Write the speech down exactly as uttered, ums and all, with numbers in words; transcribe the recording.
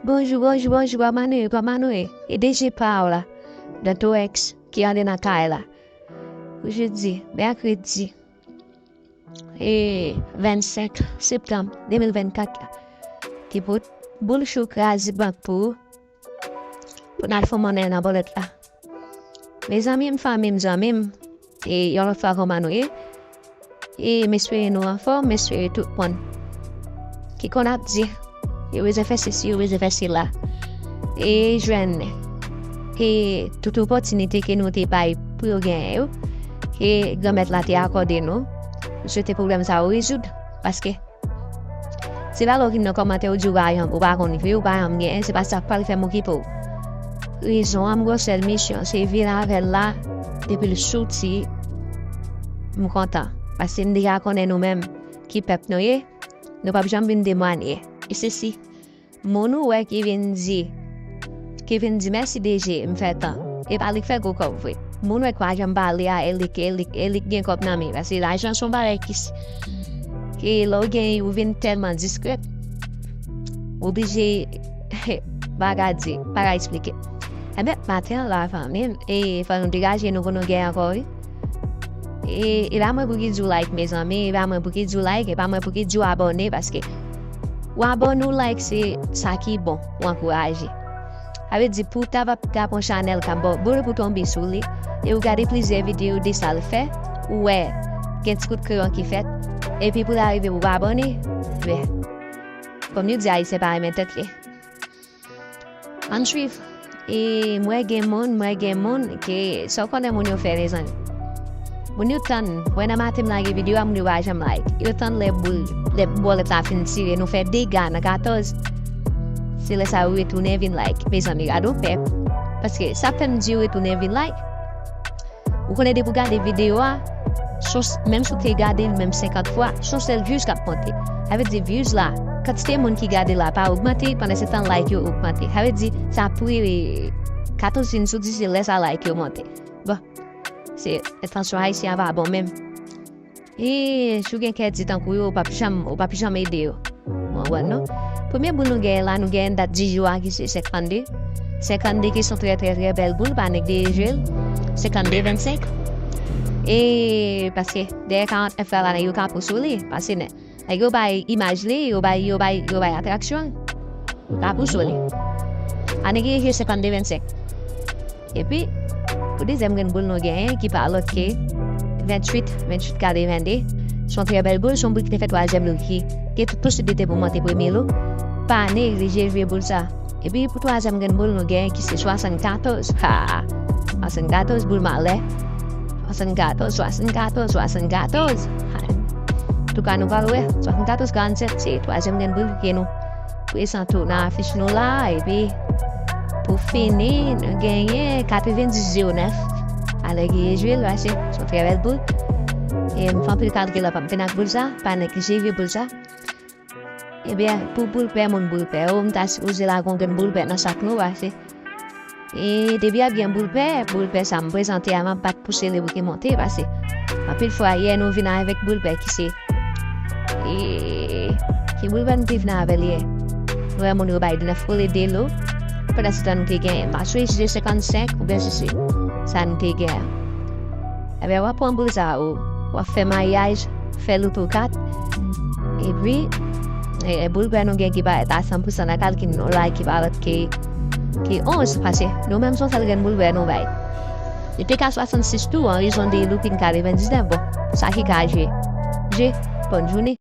Bonjou, bonjou, bonjou, kòman nou ye, kòman nou ye? E D J pa w la, Dantorex, ki andedan kay la. Pou jodi, mèkredi, e vennsenk septanm de mil vennkat la, ki pote boul chou kraze bank pou ou, pou n al fè monnen nan bòlèt la. Mezanmi m, fanmi m, zanmi m, e yon lòt fwa, kòman nou ye? E m espere nou anfòm, m espere tout moun ki konn ap di yo bezwen fè sesi, yo bezwen fè sela, e jwenn e tout opòtinite ke nou te bay pou yo genyen yo, ke Granmèt la te akòde nou. M swete pwoblèm sa yo rezoud, paske se pa lè w vin nan kòmantè ou di ou pa janm, ou pa konn viv, ou pa janm genyen, se pa sa k pral fè m okipe w. Rezon an, m gon sèl misyon, se vin avè l la, depi l soti, m kontan. Paske m deja konnen nou menm ki pèp nou ye, nou p ap janm vin temwanye. E sesi, moun ou wè ki vin di, ki vin di, "Mèsi D J, m fè tan." E pa li k fè gwo kòb vre. Moun wè k pa janm pale a, e li k, e li k, e li k gen kòb nan men. Paske lajan se yon bagay ki s-, ke lè w genyen, ou vin tèlman diskrèt, ou oblije, pa ka di, pa ka eksplike. Ebyen, maten an la, fanmi m, e fò nou degaje nou pou nou gen ankò, wi. E, e pa mwen pou ki di w like, mezanmi, e pa mwen pou ki di w like, e pa mwen pou ki di w abòne, paske ou abòne, ou like, se sa ki bon, ou ankouraje. Sa vle di, pou w ta, ta pran chanèl k ap ba w boul pou tonbe sou li, e ou gade plizyè videyo de sa l fè, ou wè gen ti kout kreyon ki fèt, epi pou l arive pou w abòne, ben, kòm yo di, Ayisyen pa renmen tèt li. Ann swiv. E m wè gen moun, m wè gen moun ke sa w konnen moun yo fè, mezanmi. Moun yo tann, wè nan maten m lage videyo a, moun yo pa janm like. Yo tann lè boul, lè bòlèt la fin tire, nou fè dega nan katòz. Se lè sa yo retounen vin like. Mezanmi, gade yon pèp. Paske sa fè m di yo retounen vin like. Ou konnen depi w gade videyo a, menm si w te gade l menm senkant fwa, se yon sèl views k ap monte. Sa vle di views la, kantite moun ki gade la pa ogmante, pandan se tan like yo ogmante. Sa vle di sa pou katòz vin sou dis, se lè sa like yo monte. Bon, se entansyon ayisyen an pa bon menm. E si w gen kè di tankou yo, ou p ap janm, ou p ap janm ede yo. Ou konprann non? Premye boul nou genyen la, nou genyen dat di jou a ki se senkannde. Senkannde ki se yon trè, trè, trè bèl boul, pa neglije jwe l. Senkannde vennsenk. E paske dèyè karantnèf la, la, nèg yo ka pou sou li, pase nèg. Nèg yo bay imaj li, yo bay, yo bay, yo bay atraksyon. Yo ka pou sou li. Pa neglije senkannde vennsenk. Epi, pou dezyèm grenn boul nou genyen, ki pa lòt ke venntuit, venntuit katrevende. Se yon trè bèl boul, se yon boul ki te fè twazyèm lo ki gen tout posiblite pou monte premye lo. Pa neglije jwe boul sa. Epi, pou twazyèm grenn boul nou genyen, ki se swasannkatòz. Ha! Swasannkatòz, boul malè. Swasannkatòz, swasannkatòz, swasannkatòz. Ha! Antouka, nou pral wè. Swasannkatòz karannsèt, se twazyèm grenn boul ke nou prezante w nan afich nou la, epi pou fini, nou genyen katrevenndis zewo nèf. Alè ki jwe l, pase, se yon trè bèl boul. E m fè anpil kalkil ansanm ak boul sa, pa neglije boul sa. Ebyen, pou boul pè, moun boul pè, o, m ta sipoze lage yon grenn boul pè nan sak nou, pase. E depi ap gen boul pè, boul pè sa m prezante a, m ap bat pouse li pou ke monte, pase anpil fwa, yè nou vin avèk boul pè ki se, e, ki boul pè nou te vin avè l yè? Nou wè moun yo bay nèf kole de lo, pandan se tan nou te gen match de senkannsenk, oubyen se, se sa nou te gen. Ebyen, w ap pran boul sa ou, w ap fè mayaj, fè loto kat. Epi, e, e, boul pè nou gen ki parèt a san pousan nan kalkil nou la, ki pa lòt ke, ke onz, pase nou menm se yon sèl grenn boul pè nou bay. Li te ka swasannsis tou, an rezon de looping katrevendiznèf, bon, sa ki ka jwe. Je, bòn jounen.